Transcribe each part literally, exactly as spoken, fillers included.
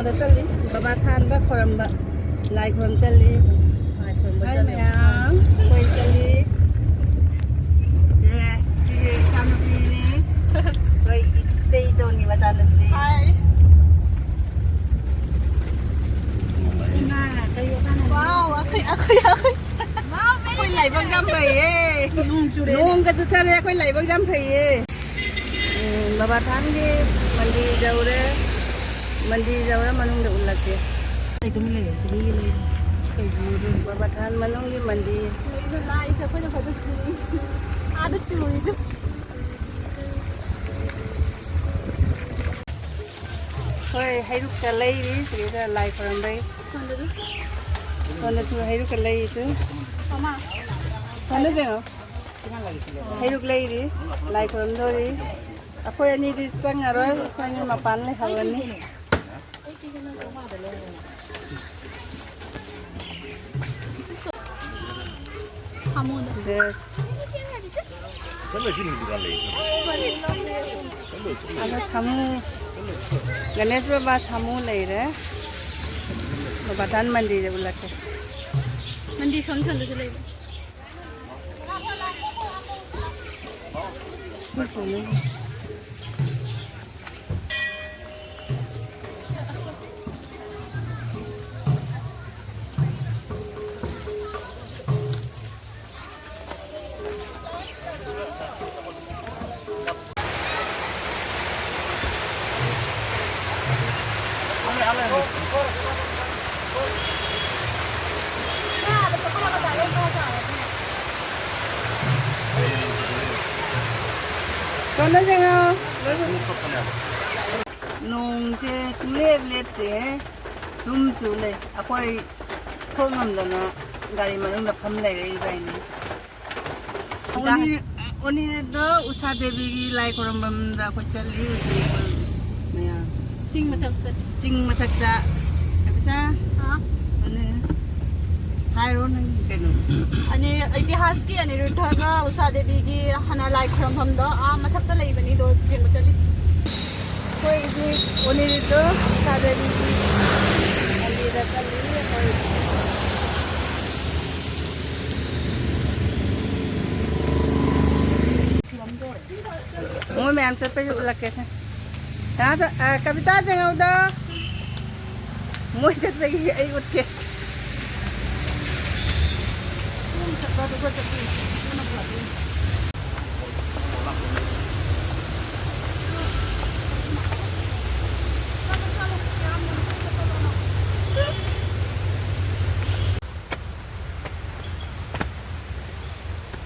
ꯑꯗ ꯆꯠꯂꯤ꯫ ꯕꯕꯥ ꯊꯥꯟꯗ ꯈꯣꯏꯔꯝꯕ꯫ ꯂꯥꯏ ꯈꯣꯏꯔꯝ ꯆꯠꯂꯤ꯫ ꯂꯥꯏ ꯈꯣꯏꯔꯝꯕ ꯍꯥꯏ ꯆꯠꯂꯤ꯫ ꯃꯌꯥꯝ꯫ ꯑꯩꯈꯣꯏ ꯆꯠꯂꯤ꯫ ꯑꯦ, ꯁꯤꯒꯤ ꯏꯆꯥꯅꯨꯄꯤꯅꯤ꯫ ꯑꯩꯈꯣꯏ ꯏꯇꯩꯗꯣꯟꯒꯤ ꯃꯆꯥꯅꯨꯄꯤ꯫ ꯍꯥꯏ꯫ ꯏꯃꯥ, ꯀꯩ ꯋꯥꯈꯜꯅꯣ? ꯋꯥꯎ, ꯑꯩꯈꯣꯏ, ꯑꯩꯈꯣꯏ, ꯑꯩꯈꯣꯏ꯫ ꯑꯩꯈꯣꯏ ꯂꯥꯏꯕꯛ ꯌꯥꯝ ꯐꯩꯌꯦ꯫ ꯅꯣꯡ ꯆꯨꯔꯦ꯫ ꯅꯣꯡꯒ ꯆꯨꯊꯔꯦ, ꯑꯩꯈꯣꯏ ꯂꯥꯏꯕꯛ ꯌꯥꯝ ꯐꯩꯌꯦ꯫ ꯎꯝ, ꯕꯕꯥ ꯊꯥꯟꯒꯤ ꯃꯟꯗꯤꯔ ꯌꯧꯔꯦ꯫ ꯃꯟꯗꯤꯔ ꯌꯧꯔ ꯃꯅꯨꯡꯗ ꯎꯠꯂꯛꯀꯦ꯫ ꯑꯩ ꯇꯨꯃꯤꯟ ꯂꯩꯌꯦ, ꯁꯤꯗ ꯌꯦꯡ ꯂꯩꯌꯦ꯫ ꯀꯩꯒꯤꯅꯣ ꯑꯗꯨ? ꯕꯕꯥ ꯊꯥꯟ ꯃꯅꯨꯡꯒꯤ ꯃꯟꯗꯤꯔ꯫ ꯂꯥꯏꯁꯦ ꯑꯩꯈꯣꯏꯅ ꯐꯖꯅ ꯆꯨꯏ꯫ ꯑꯥꯗ ꯆꯨꯔꯤꯗꯨ꯫ ꯍꯣꯏ, ꯍꯩꯔꯨꯛꯀ ꯂꯩꯔꯤ, ꯁꯤꯗ ꯂꯥꯏ ꯈꯣꯏꯔꯝꯕꯩ꯫ ꯁꯣꯝꯗꯁꯨ ꯍꯩꯔꯨꯛꯀ ꯂꯩꯔꯤ ꯇꯨ꯫ ꯁꯣꯝꯗ ꯌꯦꯡꯉꯣ꯫ ꯍꯩꯔꯨꯛ ꯂꯩꯔꯤ, ꯂꯥꯏ ꯈꯨꯔꯨꯝꯗꯣꯔꯤ꯫ ꯑꯩꯈꯣꯏ ꯑꯅꯤꯗꯤ ꯆꯪꯉꯔꯣꯏ, ꯑꯩꯈꯣꯏ ꯑꯅꯤ ꯃꯄꯥꯟ ꯂꯩꯍꯧꯔꯅꯤ꯫ ꯁꯥꯃꯣꯗ꯫ ꯗ꯭ꯔꯦꯁ꯫ ꯑꯗ ꯁꯥꯃꯨ, ꯒꯅꯦꯁ ꯕꯕꯥ ꯁꯥꯃꯨ ꯂꯩꯔꯦ꯫ ꯕꯕꯥ ꯊꯥꯟ ꯃꯟꯗꯤꯔꯗ ꯎꯠꯂꯛꯀꯦ꯫ ꯃꯟꯗꯤꯔ ꯁꯣꯝ ꯁꯣꯝꯗꯁꯨ ꯂꯩꯕ꯫ ꯁꯣꯝꯗ ꯌꯦꯡꯉꯣ꯫ ꯅꯣꯡꯁꯦ ꯁꯨꯡꯂꯦꯞ ꯂꯦꯞꯇꯦ, ꯁꯨꯝ ꯆꯨ ꯂꯩ꯫ ꯑꯩꯈꯣꯏ ꯊꯣꯛ ꯉꯝꯗꯅ ꯒꯥꯔꯤ ꯃꯅꯨꯡꯗ ꯐꯝ ꯂꯩꯔꯦ ꯏꯕꯥꯏꯅꯤ꯫ ꯑꯣꯅꯤ-, ꯑꯣꯅꯤꯔꯗꯣ ꯎꯁꯥ ꯗꯦꯕꯤꯒꯤ ꯂꯥꯏ ꯈꯨꯔꯨꯝꯐꯝꯗ ꯑꯩꯈꯣꯏ ꯆꯠꯂꯤ ꯍꯧꯖꯤꯛ ꯑꯩꯈꯣꯏ ꯃꯌꯥꯝ꯫ ꯆꯤꯡ ꯃꯊꯛꯇ꯫ ꯆꯤꯡ ꯃꯊꯛꯇ꯫ ꯀꯕꯤꯇꯥ? ꯍꯥ? ꯑꯅꯤ꯫ ꯍꯥꯏꯔꯣ ꯅꯪ ꯀꯩꯅꯣ꯫ ꯑꯅꯤ-, ꯏꯇꯤꯍꯥꯁꯀꯤ ꯑꯅꯤꯔꯨꯗꯙꯒ ꯎꯁꯥ ꯗꯦꯕꯤꯒꯤ ꯍꯥꯟꯅ ꯂꯥꯏ ꯈꯨꯔꯨꯝꯐꯝꯗꯣ ꯑꯥ ꯃꯊꯛꯇ ꯂꯩꯕꯅꯤꯗꯣ ꯌꯦꯡꯕ ꯆꯠꯂꯤ꯫ ꯑꯩꯈꯣꯏ ꯍꯧꯖꯤꯛ ꯑꯣꯅꯤꯔꯤꯗꯣ ꯁꯥꯗꯦꯟꯒꯤ ꯃꯟꯗꯤꯔꯗ ꯆꯠꯂꯤ ꯑꯩꯈꯣꯏ꯫ ꯃꯣꯏ ꯃꯌꯥꯝ ꯆꯠꯄꯩꯁꯨ ꯎꯠꯂꯛꯀꯦꯁꯦ꯫ ꯀꯅꯥ ꯆꯠ-, ꯑ, ꯀꯕꯤꯇꯥ ꯌꯦꯡꯍꯧꯗ꯫ ꯃꯣꯏ ꯆꯠꯄꯒꯤ ꯑꯩ ꯎꯠꯀꯦ꯫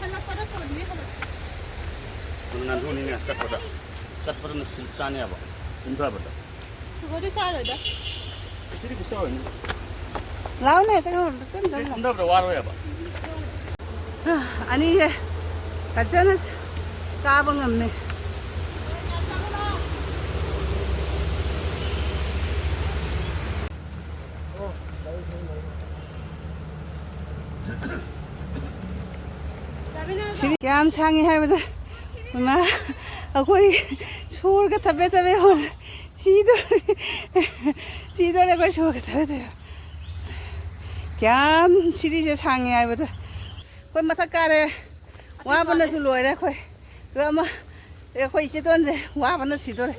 ꯍꯜꯂꯛꯄꯗ ꯁꯣꯟꯕꯤ ꯍꯜꯂꯛꯁꯤ꯫ ꯉꯥꯅꯨꯅꯤꯅꯦ ꯆꯠꯄꯗ꯫ ꯆꯠꯄꯗꯅ ꯁꯤꯜ ꯆꯥꯅꯦꯕ꯫ ꯀꯨꯝꯊꯕꯗ꯫ ꯁꯨꯒꯗꯤ ꯆꯥꯔꯣꯏꯗ꯫ ꯁꯤꯗꯤ ꯀꯩꯁꯨ ꯆꯥꯔꯣꯏꯅꯦ꯫ ꯂꯥꯎꯅꯦ, ꯇꯪ ꯇꯪ ꯁꯤ ꯇꯪ꯫ ꯀꯨꯝꯊꯕꯗ ꯋꯥꯔꯣꯏꯕ꯫ ꯑꯅꯤꯁꯦ ꯐꯖꯅ ꯀꯥꯕ ꯉꯝꯃꯦ꯫ ꯁꯤꯗꯤ ꯀꯌꯥꯝ ꯁꯥꯡꯉꯤ ꯍꯥꯏꯕꯗ, ꯏꯃꯥ, ꯑꯩꯈꯣꯏ ꯁꯣꯔꯒ ꯊꯕꯦ ꯊꯕꯦ ꯍꯣꯜꯂꯦ꯫ ꯁꯤꯗꯣꯔꯦ꯫ ꯁꯤꯗꯣꯔꯦ ꯑꯩꯈꯣꯏ ꯁꯣꯔꯒ ꯊꯕꯦ ꯊꯕꯦ꯫ ꯀꯌꯥꯝ ꯁꯤꯔꯤꯁꯦ ꯁꯥꯡꯉꯤ ꯍꯥꯏꯕꯗ꯫ ꯑꯩꯈꯣꯏ ꯃꯊꯛ ꯀꯥꯔꯦ꯫ ꯋꯥꯕꯅꯁꯨ ꯂꯣꯏꯔꯦ ꯑꯩꯈꯣꯏ꯫ ꯑꯗꯣ ꯑꯃ, ꯑꯦ, ꯑꯩꯈꯣꯏ ꯏꯆꯦꯇꯣꯟꯁꯦ ꯋꯥꯕꯅ ꯁꯤꯗꯣꯔꯦ꯫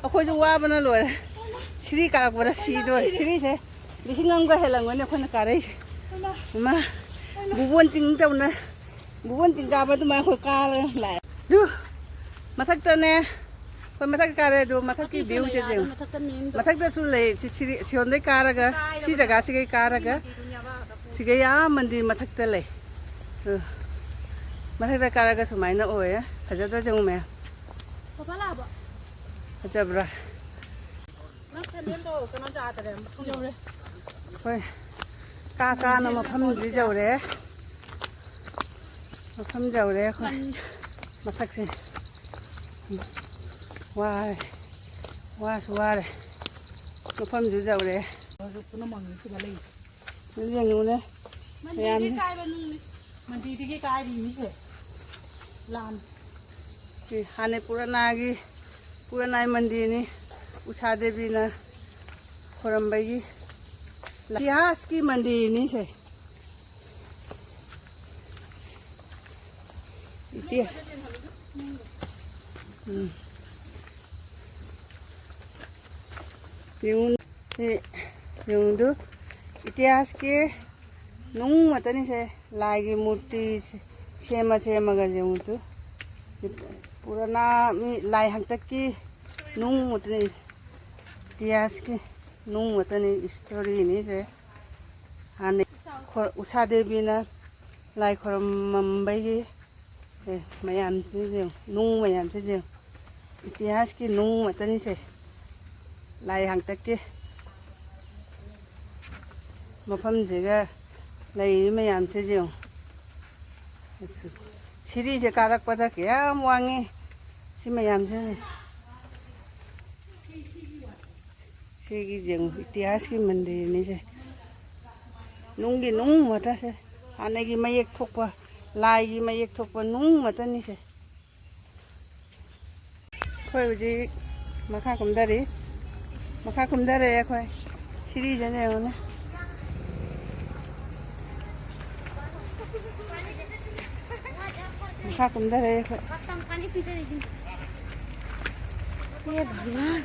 ꯑꯩꯈꯣꯏꯁꯨ ꯋꯥꯕꯅ ꯂꯣꯏꯔꯦ꯫ ꯁꯤꯔꯤ ꯀꯥꯔꯛꯄꯗ ꯁꯤꯗꯣꯔꯦ꯫ ꯁꯤꯔꯤꯁꯦ ꯂꯤꯁꯤꯡ ꯑꯃꯒ ꯍꯦꯜꯂꯝꯒꯅꯤ ꯑꯩꯈꯣꯏꯅ ꯀꯥꯔꯛꯏꯁꯦ꯫ ꯏꯃꯥ, ꯕꯨꯕꯣꯟ ꯆꯤꯡ ꯇꯧꯅ, ꯕꯨꯕꯣꯟ ꯆꯤꯡ ꯀꯥꯕ ꯑꯗꯨꯃꯥꯏꯅ ꯑꯩꯈꯣꯏ ꯀꯥꯔꯒ ꯂꯥꯛꯑꯦ꯫ ꯑꯗꯨ ꯃꯊꯛꯇꯅꯦ, ꯑꯩꯈꯣꯏ ꯃꯊꯛꯇ ꯀꯥꯔꯦ꯫ ꯑꯗꯨ ꯃꯊꯛꯀꯤ ꯃꯊꯛꯀꯤꯁꯨ ꯚ꯭ꯌꯨꯁꯦ ꯂꯩ, ꯑꯥꯗ ꯌꯦꯡꯉꯨ꯫ ꯃꯊꯛꯇ ꯃꯦꯟꯗꯣ꯫ ꯃꯊꯛꯇꯁꯨ ꯂꯩ꯫ ꯁꯤ, ꯁꯤꯔꯤ-, ꯁꯤꯔꯣꯟꯗꯩ ꯀꯥꯔꯒ, ꯁꯤ ꯖꯒꯥꯁꯤꯒꯩ ꯀꯥꯔꯒ, ꯁꯤꯒꯩ ꯑꯥ ꯃꯟꯗꯤꯔ ꯃꯊꯛꯇ ꯂꯩ꯫ ꯑ, ꯃꯊꯛꯇ ꯀꯥꯔꯒ ꯁꯨꯃꯥꯏꯅ ꯑꯣꯏꯌꯦ꯫ ꯐꯖꯗ꯭ꯔꯥ ꯌꯦꯡꯉꯨ ꯃꯌꯥꯝ꯫ ꯄꯥꯄꯥ ꯂꯥꯛꯑꯕꯣ? ꯐꯖꯕ꯭ꯔꯥ? ꯅꯪ ꯁꯦꯟꯗꯜꯗꯣ ꯀꯩꯅꯣ ꯌꯥꯗꯔꯦ, ꯃꯐꯝ ꯌꯧꯔꯦ꯫ ꯑꯩꯈꯣꯏ ꯀꯥ ꯀꯥꯅ ꯃꯐꯝꯁꯤ ꯌꯧꯔꯦ꯫ ꯃꯐꯝ ꯌꯧꯔꯦ ꯑꯩꯈꯣꯏ꯫ ꯃꯊꯛꯁꯦ꯫ ꯋꯥꯔꯦ꯫ ꯋꯥꯁꯨ ꯋꯥꯔꯦ꯫ ꯃꯐꯝꯁꯨ ꯌꯧꯔꯦ꯫ ꯍꯧꯖꯤꯛ ꯄꯨꯝꯅꯃꯛꯅꯤ ꯁꯤꯗ ꯂꯩꯔꯤꯁꯦ꯫ ꯑꯗꯨ ꯌꯦꯡꯉꯨꯅꯦ꯫ ꯃꯟꯗꯤꯔꯗꯤ ꯃꯌꯥꯝꯁꯦ꯫ ꯀꯥꯏꯕ ꯅꯨꯡꯅꯤ꯫ ꯃꯟꯗꯤꯔꯗꯒꯤ ꯀꯥꯏꯔꯤ ꯃꯤꯁꯦ꯫ ꯂꯥꯟ꯫ ꯁꯤ ꯍꯥꯟꯅ ꯄꯨꯔꯥꯅꯥꯒꯤ, ꯄꯨꯔꯥꯅꯥꯒꯤ ꯃꯟꯗꯤꯔꯅꯤ꯫ ꯎꯁꯥ ꯗꯦꯕꯤꯅ ꯈꯣꯏꯔꯝꯕꯒꯤ ꯏꯇꯤꯍꯥꯁꯀꯤ ꯃꯟꯗꯤꯔꯅꯤ ꯁꯦ꯫ ꯏꯇꯤ-, ꯎꯝ꯫ ꯌꯦꯡꯉꯨ, ꯁꯤ ꯌꯦꯡꯉꯨꯗꯨ, ꯏꯇꯤꯍꯥꯁꯀꯤ ꯅꯨꯡ ꯉꯥꯛꯇꯅꯤꯁꯦ, ꯂꯥꯏꯒꯤ ꯃꯨꯔꯇꯤ ꯁꯦꯝꯃ ꯁꯦꯝꯃꯒ ꯌꯦꯡꯉꯨꯗꯨ꯫ ꯄꯨꯔꯥꯅ ꯃꯤ ꯂꯥꯏ ꯍꯥꯛꯇꯛꯀꯤ ꯅꯨꯡ ꯉꯥꯛꯇꯅꯤ, ꯏꯇꯤꯍꯥꯁꯀꯤ ꯅꯨꯡ ꯉꯥꯛꯇꯅꯤ, ꯏꯁꯇꯣꯔꯤꯅꯤꯁꯦ꯫ ꯍꯥꯟꯅ ꯈꯣ-, ꯎꯁꯥ ꯗꯦꯕꯤꯅ ꯂꯥꯏ ꯈꯣꯏꯔꯝꯃꯝꯕꯒꯤ ꯑꯦ, ꯃꯌꯥꯝꯁꯤꯡꯁꯦ ꯌꯦꯡꯉꯨ, ꯅꯨꯡ ꯃꯌꯥꯝꯁꯤꯡꯁꯦ ꯌꯦꯡꯉꯨ꯫ ꯏꯇꯤꯍꯥꯁꯀꯤ ꯅꯨꯡ ꯉꯥꯛꯇꯅꯤꯁꯦ꯫ ꯂꯥꯏ ꯍꯥꯛꯇꯛꯀꯤ ꯃꯐꯝꯁꯤꯒ ꯂꯩꯔꯤ ꯃꯌꯥꯝꯁꯤꯁꯦ ꯌꯦꯡꯉꯨ꯫ ꯁꯤꯔꯤꯁꯦ ꯀꯥꯔꯛꯄꯗ ꯀꯌꯥꯝ ꯋꯥꯡꯉꯤ꯫ ꯁꯤ ꯃꯌꯥꯝꯁꯦ꯫ ꯁꯤꯒꯤ ꯌꯦꯡꯉꯨ, ꯏꯇꯤꯍꯥꯁꯀꯤ ꯃꯟꯗꯤꯔꯅꯤꯁꯦ꯫ ꯅꯨꯡꯒꯤ ꯅꯨꯡ ꯉꯥꯛꯇꯁꯦ꯫ ꯍꯥꯟꯅꯒꯤ ꯃꯌꯦꯛ ꯊꯣꯛꯄ, ꯂꯥꯏꯒꯤ ꯃꯌꯦꯛ ꯊꯣꯛꯄ ꯅꯨꯡ ꯉꯥꯛꯇꯅꯤꯁꯦ꯫ ꯑꯩꯈꯣꯏ ꯍꯧꯖꯤꯛ ꯃꯈꯥ ꯀꯨꯝꯊꯔꯤ꯫ ꯃꯈꯥ ꯀꯨꯝꯊꯔꯛꯑꯦ ꯑꯩꯈꯣꯏ꯫ ꯁꯤꯔꯤꯁꯦ ꯌꯦꯡꯉꯨꯅꯦ꯫ ꯃꯈꯥ ꯀꯨꯝꯊꯔꯛꯑꯦ ꯑꯩꯈꯣꯏ꯫ ꯍꯦ ꯚꯒꯋꯥꯟ꯫